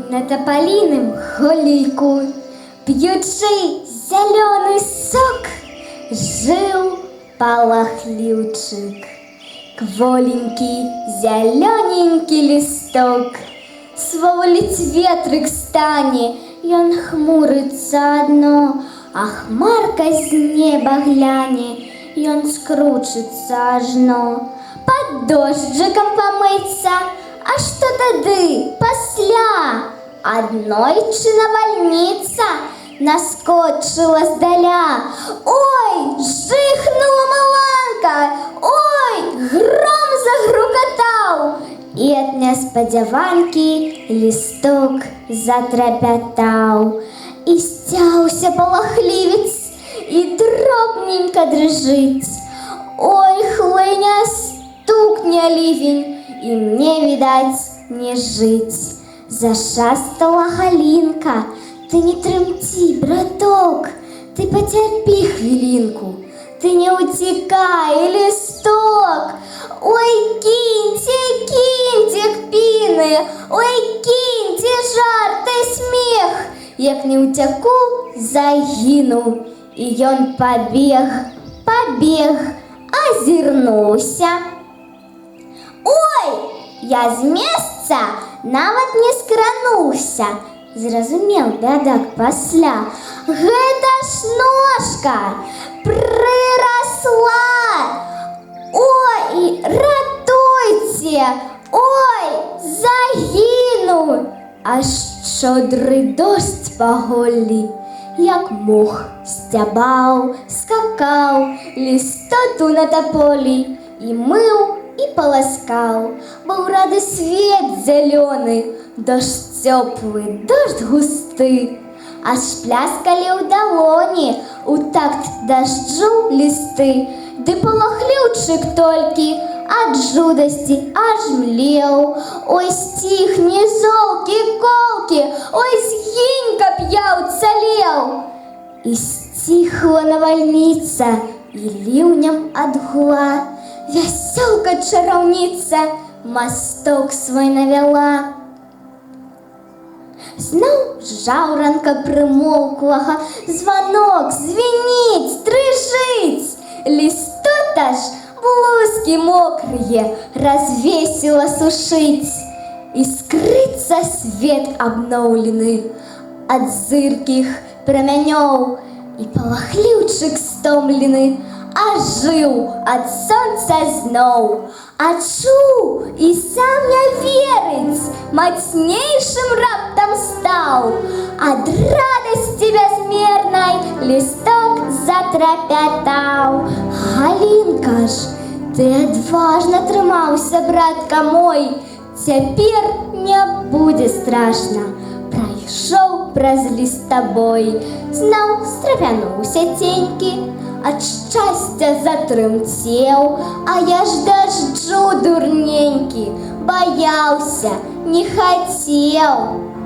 На тапаліным голліку, п'ючы зялёны сок, жыў палахліўчык. Кволенькі, зялёненькі лісток. Сваволіць ветрык стане, ён хмурыцца адно, а хмарка з неба гляне, ён скручыцца ажно. Пад дожджыкам памыцца, а што тады, пасля? Аднойчы навальніца наскочыла здаля. Ой, жыхнула маланка, ой, гром загрукатаў. І ад неспадзяванкі лісток затрапятаў. І сцяўся палахлівец, і дробненька дрыжыць. Ой, хлыне, стукне лівень, і мне, відаць, не жыць. Зашастала галінка: «Ты не трымці, браток, ты пацярпі хвілінку, ты не ўцікай, лісток». Ой, кіньце, кіньце кпіны, ой, кіньце жарты, смех, як не ўцяку, загіну. І ён пабег, пабег, азірнуўся. Ой, я з месца нават не скрануўся. Зразумеў бядак пасля. Гэта ж ножка прырасла. Ой, ратуйце! Ой, загіну! А шчодры дождж па голлі, як мох, сцябаў, скакаў, лістоту на таполі і мыў, і паласкаў. Быў рады свет зялёны, дождж цёплы, дождж густы. Аж пляскалі ў далоні у такт дажджу лісты. Ды палахліўчык толькі ад жудасці аж млеў. Ой, сціхні, золкі, колкі, ой, згінь, каб я ўцалеў. І сціхла навальніца, і ліўнем адгула. Вясёлка чараўніца масток свой навяла. Зноў жаўранка прымоўклага званок звініць, дрыжыць. Лістота ж блузкі мокрые развесіла сушыць. Іскрыцца свет абноўлены ад зыркіх прамянёў, і палахліўчык стомлены ажыў ад сонца зноў. Адчуў і сам не верыць, мацнейшым раптам стаў. Ад радасці бязмернай лісток затрапятаў. Галінка ж, ты адважна трымаўся, братка мой, цяпер не будзе страшна. Прайшоў праз лістабой, зноў страпянуўся ценькі, ад шчасця затрымцеў, а я ж дажджу, дурненькі, баяўся, не хацеў.